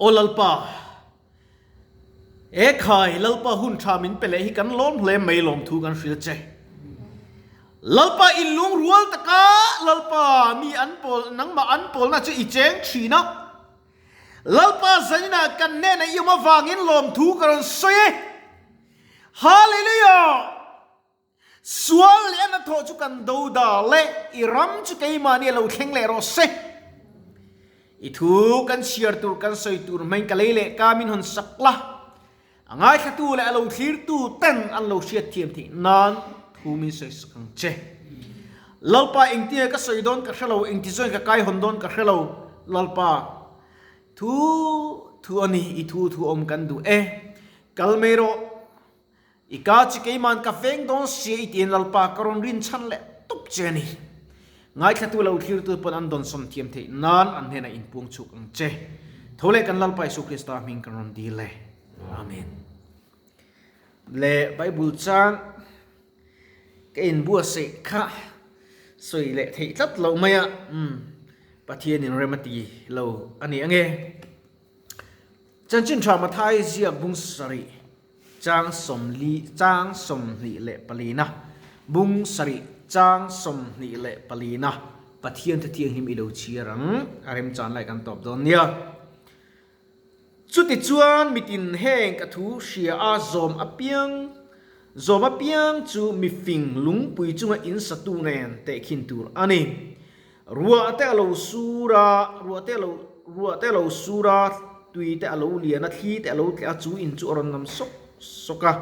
Aw Lalpa, e khai Lalpa hun tha min pe leh hi kan lawm hle mai lawmthu kan hrilh che. Lalpa in lungrual taka Lalpa mi an pawl nangmah an pawlna chu i cheng thin a. Lalpa zaninah kan hnenah i awm avangin lawmthu ka rawn sawi e. Hallelujah! Sual leh a hnathawh chu kan do dal e, i ram chu keimahni a lo thleng leh rawh se. I thu kan chhiar tur kan sawi tur hmangin ka lei leh ka min hawn sak la, a ngaithlatu leh a lo thlirtu ten an lo hriatthiam theih nan thu min sawi sak ang che. Lalpa engtinge ka sawi dawn ka hre lo, engti zawngin ka kai hawn dawn ka hre lo, Lalpa thu thu a ni, i thu thu awm kan duh e, kal mai rawh. I ka chi keiman ka veng dawn sia i tiin Lalpa ka rawn rin chhan leh tup che a ni. Ngaithlatu lo thlirtu pawn an dawnsawn thiam theih nan an hnenah inpuang chhuk ang che. Tho leh kan Lalpa Isu Krista hming kan rawn dil e. Amen. Le Bible chang ka inbuatsaih kha sawi leh theih tlat lo mai a, umm Pathian in rem a ti lo a ni ange. Chanchin tha Mathai ziak bung sarih chang sawmli chang 24na bung sarih chang 24na Pathian thuthianghlim i lo chhiar ang a remchan lai kan tawp dawn nia. Chutichuan mitin heng ka thu hria a zawm apiang zawm apiang chu mifing lungpui chunga insatu nen tehkhin tur a ni. Ruah te a lo sur a, ruah te a lo, ruah te a lo sur a, tui te a lo lian a, thli te a lo tleh a, chu in chu a rawn nam sawk sawk a.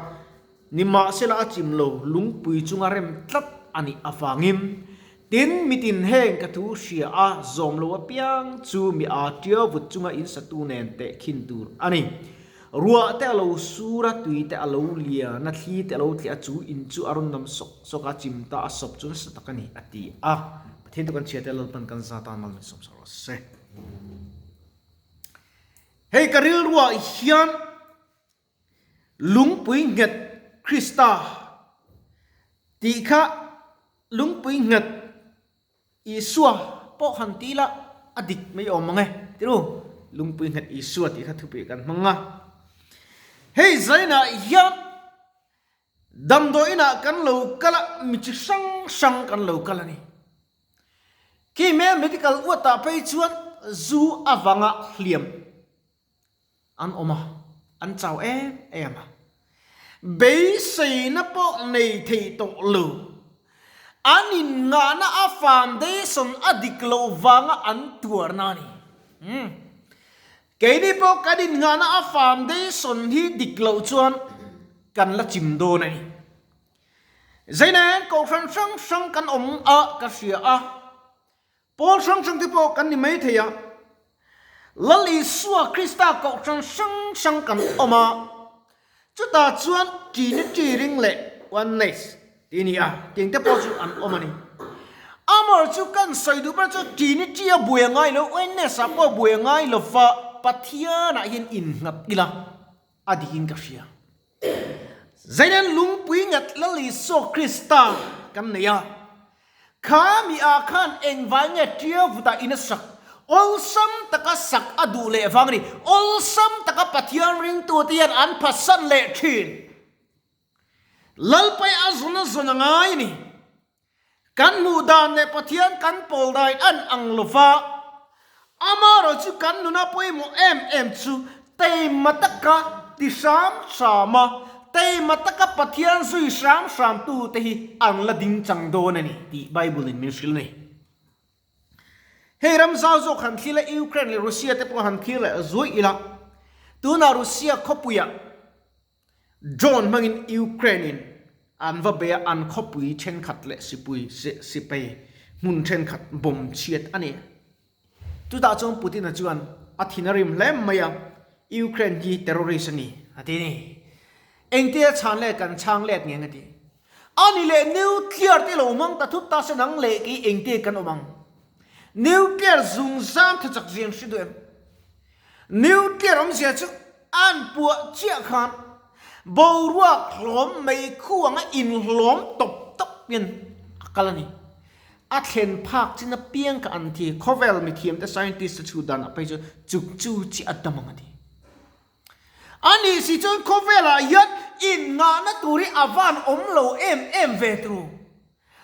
Nimahsela a chim lo, lungpui chunga rem tlat a nih avangin, tin, mitin heng ka thu hria a, zawm lo apiang chu mi aa tia vut chunga in satu nen tehkhin tur a ni. Ruah te a lo sur a, tui te a lo lian a, thli te a lo tleh a, chu in chu a rawn nam sawk sawk a, chim ta a sawp chu nasa tak a ni, a ti a. Pathian chu kan chhia te Lalpan kan za tan mal min sawm sak rawh se. Hei ka rilruah hian lungpui nghet Krista tih kha lungpui nghet Isua pawh han ti ila a dik mai awm ang e tiru lungpui nghet Isua tih kha thupui kan hmang a. Hei zainah hian Damdawiinah kan lo kal a, mi chi hrang hrang kan lo kal a ni. Khi hmel medical uatah phei chuan zu avanga hliam an awm a, an chau em em a. Beiseina pawh nei thei tawh lo. An inngahna a foundation a dik loh vanga an tuarna a ni. Keini pawh kan innghahna a foundation hi dik loh chuan kan la chim dawn a ni. Zainain kohhran hrang hrang kan awm a ka hria a, pawl hrang hrang te pawh kan ni mai thei a, Lal Isua Krista kohhran hrang hrang kan awm a, chutah chuan Trinity ring leh Oneness tih a ni a, tiang te pawh chu an awm a ni. Amor chu kan sawi duh ber chu Trinity a buai a ngai lo, Oneness ah pawh buai a ngai lo va, Pathian ah hian innghat ila a dik in ka hria. Zeinan lungpui ngat Lal Isua Krista kan nei a, kha mi ah khan engvai nge tia vutah in a sak? Awlsam taka sak a duh leh vang a ni. Awlsam taka Pathian ringtute hian an phatsan leh thin. Lalpai a zawn a zawn a ngai a ni. Kan hmuh dan leh Pathian kan pawl dain an ang lo va, amaherawh chu kan nuna pawimawh em em chu teima taka ti hram hram a, teima taka Pathian zui hram hram tute hi an la ding chang dawn a ni tih Bible in min hrilh a ni. Hei ram zau zawk han thlir la, Ukraine leh Russia te pawh han thlir leh zuai ila, tunah Russia khawpuiah Drone hmangin Ukraine in an va bei a, an khawpui thenkhat leh sipui sipai hmun thenkhat bomb chhiat a ni. Chutah chuan Putin-a chuan a thin a rim hle mai a, Ukraine hi terrorist a ni a ti a ni. Engtia chhan let kan chhang let nge ang a ti. A ni leh nuclear te lo hmang ta thut ta se nang leh kei engtia kan awm ang. Nuclear zungzam tha chak zian hre duh em? Nuclear awmzia chu an puah chiah khan boruak hlawm mei khuang a inhlawm tawp tawp in a kal a ni. A thlen phak chin apiang kha an thi. Khawvel mithiamte scientist te chhut dan ah phei chuan chuk chu chi a dam ang a ti. A nih si chuan khawvelah hian inngahna tur hi a van awm lo em em ve turu.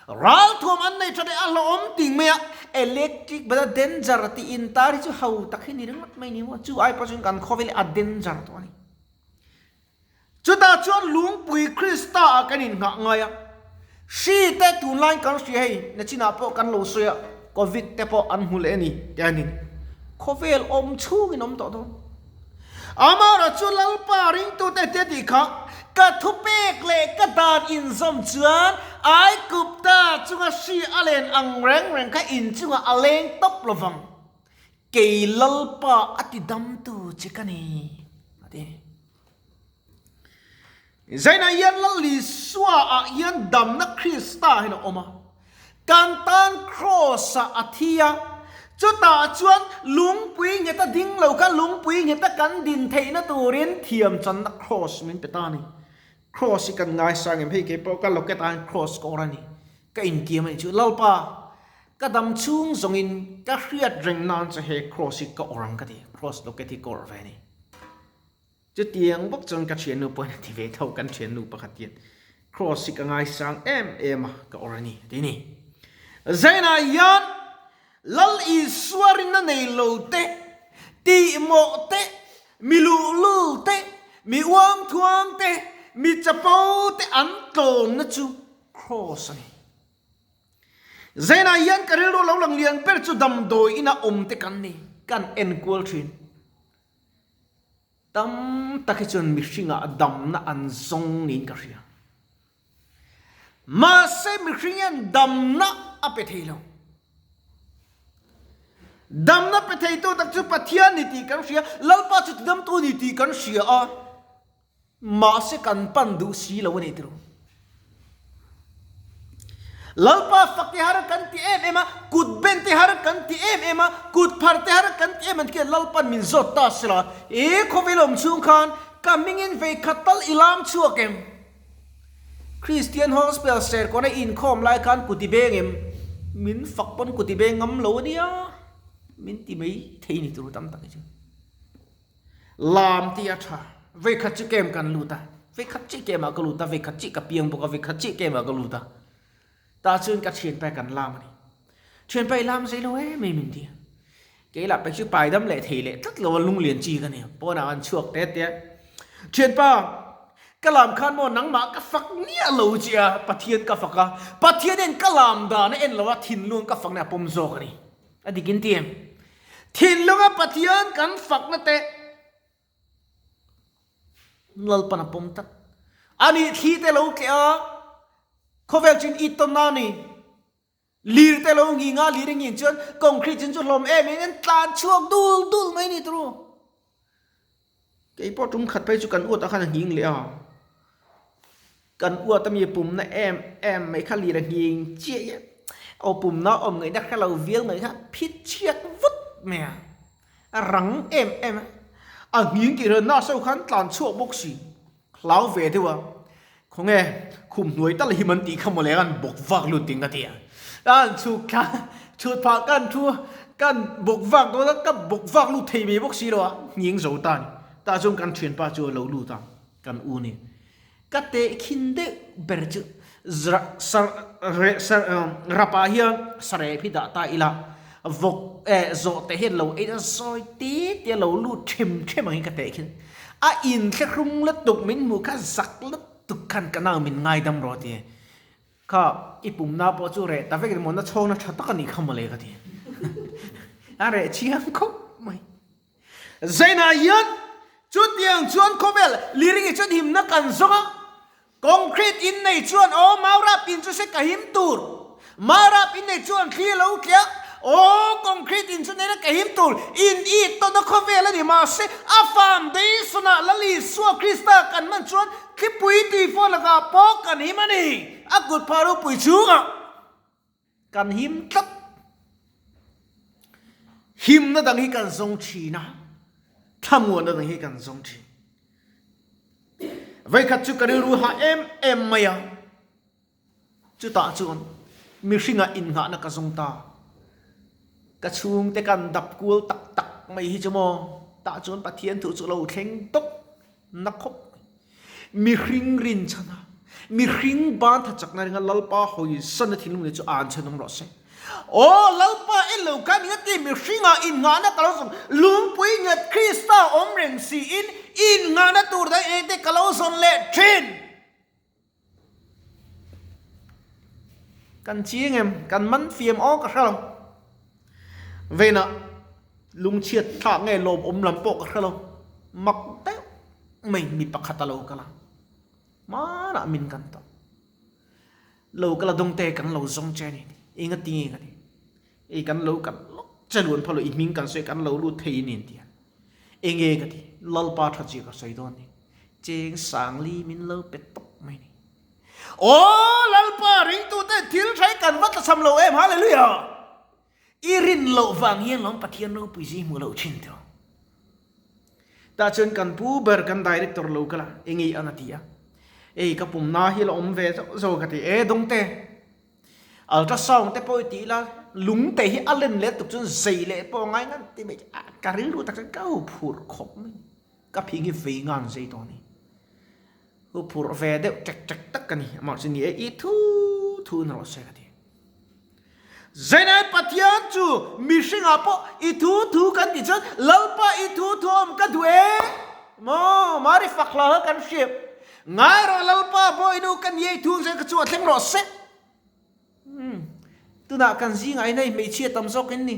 Ralthuam an nei tha leh a hlauhawm ting mai a, electric bata danger tih intar hi chu ho tak hi ni ringawt mai ni maw? Chu ai pawh chuan kan khawvel hi a danger tawh a ni. Chutah chuan lungpui Krista ah kan innghah ngai a, hri te tunlaiin kan hria hei, nachinah pawh kan lo sawi a, Covid te pawh an hmu leh a ni tih a ni. Khawvel awm chhungin awm tawh dawn. Amaherawh chu Lalpa ringtute te tih kha ka thupek leh ka dan inzawm chuan Aigupta chunga hri a len ang reng reng kha inchungah a leng tawp lovang. Kei Lalpa a ti damtu che ka ni, a ti. Zainah hian Lal Isua ah hian damna Krista hian a awm a, kan tan Kraws ah a thi a, chutah chuan lungpui ngheta ding lo kha lungpui ngheta kan din theihna turin thiamchanna Kraws min pe ta a ni. Kraws hi kan ngaisang em? Hei kei pawh ka locket ah hian Kraws ka awrh a ni. Ka inkiam a nih chu. Lalpa, ka dam chhung zawngin ka hriat reng nan che he Kraws hi ka awrh ang ka ti. Kraws locket hi ka awrh ve a ni. Chutiang bawk chuan ka thiannu pawhin a ti ve tho, kan thiannu pakhat hian Kraws hi ka ngaisang em em a, ka awrh a ni a ti ni. Zainah hian Lal Isua rinna nei lo te, tihmawh te, mi luhlul te, mi uangthuang te, mi chapo te an tlawmna chu Kraws a ni. Zainah hian ka rilru lo lang lian ber chu damdawi ina awm te kan ni, kan enkual thin. Tam tak hi chuan mihringah damna an zawng niin ka hria. Mahse mihring hian damna a pe thei lo. Damna pe theitu tak chu Pathian ni tih kan hria, Lalpa chu tidamtu ni tih kan hria a, mahse kan pan duh si lo a ni tiro. Lalpa fak te har kan ti em em a, kut ben te har kan ti em em a, kut phar te har kan ti em em tikhian Lalpan min zawt ta sela, e khawvel awm chhung khan ka hmingin vei khat tal i lam chhuak em? Kristian Hospital Serkawn a inkhawm lai khan kuti beng em? Min fak pawn kuti beng ngam lo a nia, min ti mai thei ni tur tam tak hi chu. Lam tih a tha, vei khat chi kem kan lut a, vei khat chi kemah ka lut a, vei khat chi ka piang bawk a, vei khat chi kemah ka lut a. Tah chuan ka thianpa kan lam a ni. Thianpa i lam zei lo em em min ti a. Kei lah pek chu pai dam leh thei leh tlat lo a lunglian chi ka ni. Pawnah an chhuak te te a. Thianpa, ka lam khan maw nangmah ka fak miah lo che a, Pathian ka fak a. Pathian hian ka lam dan a en lo a, thinlung ka fakna a pawm zawk a ni. A dik in ti em? Thinlunga Pathian kan fakna te Lalpan a pawm tlat. A nih thli te lo tleh a, khawvel chin it tawn na ni. Lir te lo ngi nga, lir i ngin chuan concrete chin chu hlawm em in an tlan chhuak dul dul mai ni turu. Kei pawh tum khat phei chu kan uat ah khan a nghing leh a. Kan uat ami pumna em em mai kha lir a nghing chiah i. Aw pumna awm ngaihna hre lo vial mai kha phit chhiat vut mai a. A rang em em a, a nghing tih reng nasa khan tlan chhuak bawk si, hlau ve deuh a, khawnge khum hnuai tal hi man tih kha mawle an bawk vak lut ding ka ti a, an chhuk thla chhut phah kan thu kan bawk vak dawn a, ka bawk vak lut thei mai bawk si lo a, nghing zo ta a ni, tah chuan kan thianpa chu a lo lut a, kan u nen ka tehkhin deuh ber chu rap ah hian sarep hi dah ta ila vawk eh zawh te hian lo ei a sawi te te a lo lut them them ang hi ka tehkhin a inthlahrung lutuk min hmuh kha zak lutuk khan ka nau min ngaidam rawh ti kha i pumna pawh chu reh ta vek emaw na chhawngna tha tak a nih kha mawle ka ti a reh chiang khawp mai. Zainah hian chutiang chuan khawvel liring hi chuan himna kan zawng a, concrete in nei chuan aw maurap in chu se ka him tur, maurap in nei chuan thli a lo tliah, aw concrete in chu neina ka him tur, in it tawna khawvel a ni mahse a foundation ah Lal Isua Krista kan hman chuan thlipui tui fawn lakah pawh kan him a ni, a kut phah ropui chungah. Kan him tlat. Himna dang hi kan zawng thin a, thlamuanna dang hi kan zawng thin. Vawikhat chu ka rilru hah em em mai a, chutah chuan Mihringah innghahna ka zawng ta. Ka chhungte kan dap kual tak tak mai hi chu maw, tah chuan Pathian thu chu lo thleng tawp na khawp mai. Mihring rinchhan a, mihring ban tha chakna ringa Lalpa hawisan a thinlung leh chu an chhan awm rawh se. Aw Lalpa en lo khan engati mihringah innghahna ka lo zawn, lungpui nghet Krista awm reng siin innghahna tur dang engte ka lo zawn leh thin. Kan chiang em? Kan man fiam aw ka hre lo. Veinah lungchhiat thlak nge lawmawm lam pawh ka hre lo. Mak deuh mai mi pakhat a lo kal a, hmanah min kan tawh. Lo kal a dawngte kan lo zawng che a ni. Engati nge ka ti? Ei kan lo kan lawk che luan phawt lo, i hming kan sawi kan lo lut thei a ni an ti a. Enge ka ti? Lalpa tha zia ka sawi dawn ni. Cheng Sangli min lo pe tawp mai ni. Aw Lalpa ringtute thil hrai kan va tlachham lo em Hallelujah! I rin loh vang hian lawm Pathian ropui zing hmuh loh thin tawh. Tah chuan kan pu ber kan director lo kal a, enge ang a ti a. Ei ka pumna hi la awm ve zauh zauh ka ti e Dawngte. Ultrasound te pawh i tih la, lung te hi a len leh tuk chuan zei leh pawh a ngai ngan ti mai a, ka rilru tak chuan ka hu phurh khawp mai. Ka phing hi vei ngan zei tawh a ni. Hu phurh ve deuh ṭek ṭek tak ka ni, amah chu ni e, i thu thu in rawh se ka ti. Zainai Pathian chu mihringah pawh i thu thu kan tih chuan Lalpa i thu thu awm ka duh e maw Mari fak hla kha kan hriat. Ngai rawh Lalpa bawinu ka ni e i thu zel ka chu a thleng rawh se. Umm tunah kan zingah hian hei hmeichhia tam zawk in ni.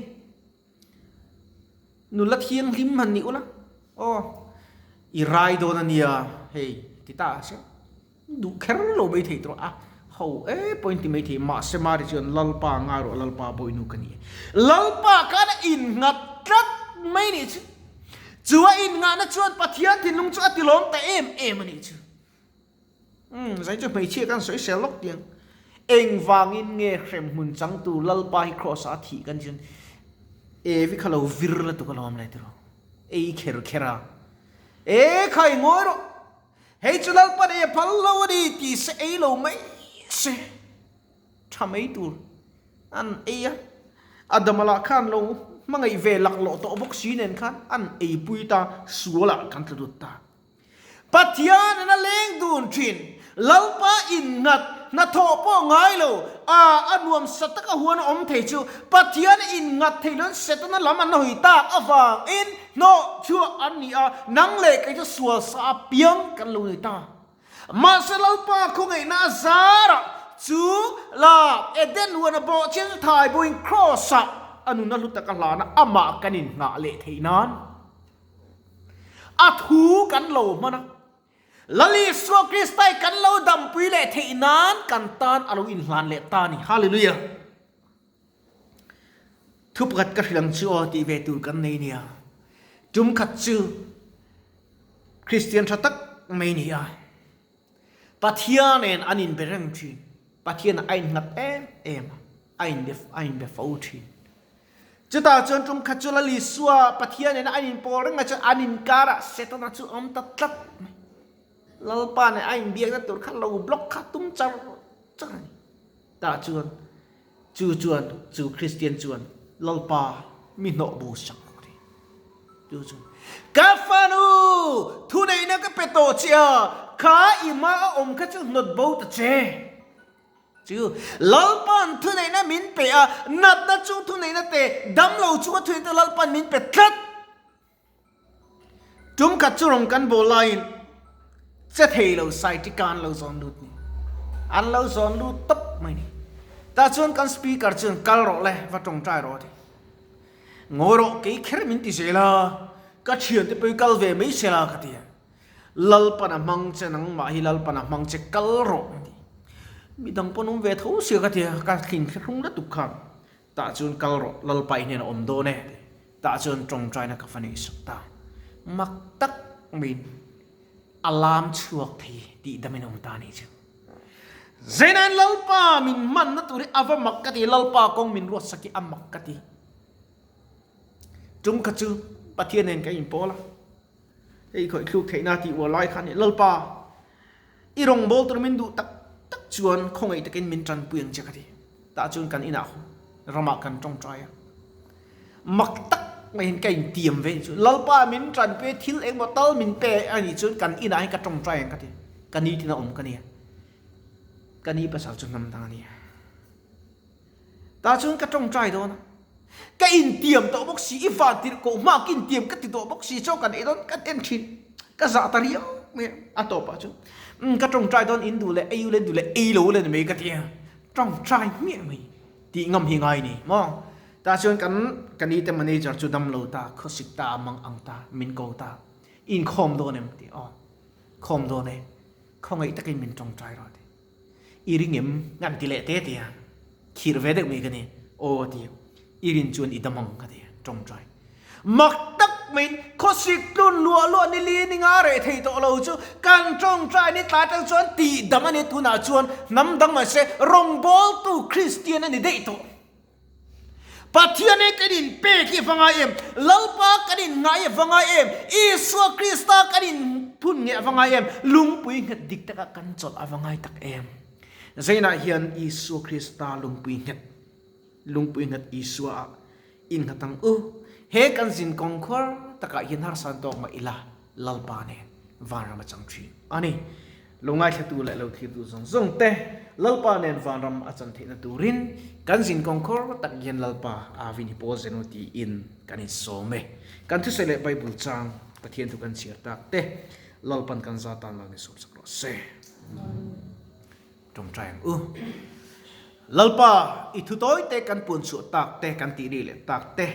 Nula thianghlim han ni ula aw i rai dawn a nia hei ti ta se duh kher lo mai thei tawh a ho e pawh in ti mai thei mahse Mari chuan Lalpa ngai rawh Lalpa bawinu ka ni e Lalpa khan a innghat tlat mai nih chu chu a inngahna chuan Pathian thinlung chu a tilawm ta em em a nih chu. Umm, zai chu hmeichhia kan sawi sel lawk tiang. Engvangin nge hremhmun changtu Lalpa hi Kraws-ah a thih kan chuan Evi kha lo vir la tuk alawm le tiraw. Ei kher kher a. E khai ngawi rawh. Hei chu Lalpa nei a phal lo a ni ti se ei lo mai se. Tha mai tur an ei a. Adama lah khan lo hmangaih ve laklawh tawh bawk si nen khan an eipui ta sualah kan tla dut ta. Pathian in a leng dun thin. Lalpa innghat, hnathawh pawh ngai lo, a a nuam sa taka huan a awm thei chu Pathian innghat thei loin Setana lam an hawi tak avangin hnawh chhuah an ni a, nang leh kei chu sual sa a piang kan lo ni ta. Mahse Lalpa khawngaihna a zarah chu la Eden huan a bawhchhiat chu thai buin Kraws-ah a nuna hlu taka hlana amah kan inngah leh theih nan. A thu kan lo hman a, Lal Isua Kristai kan lo dampui leh theih nan kan tan a lo inhlan leh ta a ni. Hallelujah! Thu pakhat ka hrilh ang chu aw tih ve tur kan nei nia. Tum khat chu Kristian tha tak mai ni a, Pathian nen an inbe reng thin. Pathianah a innghat em em a, a inbe a inbe fo thin. Chutah chuan tum khat chu Lal Isua Pathian nena an inpawl reng lai chuan an inkarah Setana chu a awm ta tlat mai. Lalpa nen a inbiakna tur kha lo block kha tum char char a ni. Tah chuan chu chuan chu Kristian chuan Lalpa mi hnawh bo sak a ti. Chu chuan ka fanu thuneihna ka pe tawh che a, kha i hma a awm kha chu hnawt bo ta che. Chu Lalpa'n thuneihna min pe a, natna chung thuneihna te, damlo chunga thuneihna te Lalpa'n min pe tlat. Tum khat chu rawn kan bawl laiin che thei lo Saitika an lo zawn lut ni. An lo zawn lut tawp mai ni. Tah chuan kan speaker chuan kal rawh le, va tawngtai rawh a ti. Ngawi rawh, kei kher min ti zel a, ka thiante pawh hi kal ve mai se la ka ti a. Lalpan a hmang che nangmah hi Lalpan a hmang che kal rawh a ti. Midang pawn awm ve tho sia ka ti a, ka thlin thlahrung lutuk khan tah chuan kal rawh Lalpa i hnenah awm dawn e a ti. Tah chuan tawngtaina ka va nei sak ta. Mak tak maiin a lam chhuak thei tih damin a awm ta a nih chu. Zeinain Lalpa min hmanna tur hi a va mak ka ti, Lalpa kawng min ruatsak hi a mak ka ti. Tum kha chu Pathian nen kan inpawl a. Hei khawih thluk theihna tih uar lai kha a ni. Lalpa, i rawngbâwl tur min duh tak tak chuan khawngaih takin min ṭanpui ang che ka ti. Tah chuan kan inah ramah kan tawngtai a. Mak tak maiin ka intiam ve chu Lalpa min tanpui thil engmaw tal min pe a nih chuan kan inah hian ka tawngtai ang ka ti. Ka ni tina awm ka nia. Ka ni pasal chu hnam dang a nia. Tah chuan ka tawngtai dawn a. Ka intiam tawh bawk si, i van tirh koh hma ka intiam ka ti tawh bawk si chaw kan ei dawn ka en thin. Ka zah ta riau mai a, a tawpah chuan umm ka tawngtai dawn in duh leh ei u le duh leh ei lo le ni mai ka ti a. Tawngtai hmiah mai tih ngam hi ngai ni maw? Tah chuan kan ka ni te manager chu dam lo ta, khawsik ta, mang ang ta, min ko ta. Inkhawm dawn em ti aw, khawm dawn e, khawngaih takin min tawngtai rawh ti. I ring em? Ngan ti leh te te a, khirh ve deuh mai ka ni. Aw a ti a, i rin chuan i dam ang ka ti a, tawngtai. Mak tak maiin khawsik tlun luah luah ni li ni nga reh thei tawh lo chu kan tawngtai ni tlai tang chuan tih dam a ni tunah chuan hnam dang mahse rawngbawltu Kristian a ni daih tawh. Pathian hi kan in pek hi a va ngai em? Lalpa kan in ngai hi a va ngai em? Isua Krista kan in phun nge a va ngai em? Lungpui nghet dik takah kan chawlh a va ngai tak em? Zeinah hian Isua Krista lungpui nghet, lungpui nghet Isua ah in nghat ang u. He kan zin kawng khuar takah hian harsa tawk mah ila Lalpa nen vanram a chang thin a ni. Lo ngaithlatu leh lo thirtu zawng zawng te Lalpa nen vanram a chan theihna turin kan zin kawng khawr tak hian Lalpa Avin hi pawl zen u tiin kan insawm e. Kan thusawi leh Bible chang Pathian thu kan chhiar tak te Lalpan kan za tan lo ni sawm sak rawh se. Tawngtai ang u. Lalpa, i thu tawi te kan puan chhuah tak te, kan tih ri leh tak te,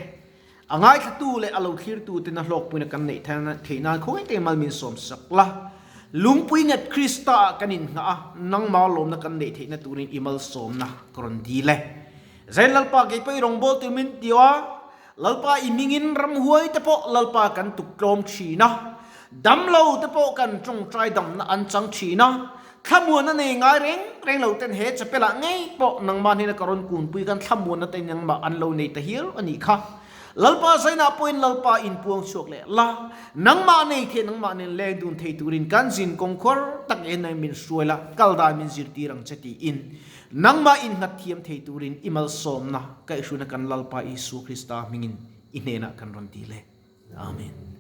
a ngaithlatu leh a lo thlirtu tena hlawkpuina kan neih theih nan khawi te mal min sawm sak la. Lungpui nghet Krista ah kan inngah a, nangmah lawmna kan neih theihna turin i malsawmna ka rawn dil e. Zain Lalpa, kei pawh i rawngbâwl tur min ti a, Lalpa i hmingin ramhuai te pawh Lalpa kan tuk tlawm thin a, damlo te pawh kan tawngtai damna an chang thin a, thlamuanna nei ngai reng reng lo ten he chapel-ah ngei pawh nangmah hnena ka rawn kunpui khan thlamuanna te nangmah an lo nei ta hial a nih kha. Lalpa zainah pawhin Lalpa inpuang chhuak leh la, nangmah nei thei nangmah nen leng dun thei turin kan zin kawngkhuar tak en min hruai la, kal dan min zirtir ang che tiin Nangmah innghat thiam thei turin i malsawmna kaihhruna kan Lalpa Isua Krista hmingin i hnenah kan rawn dil e. Amen.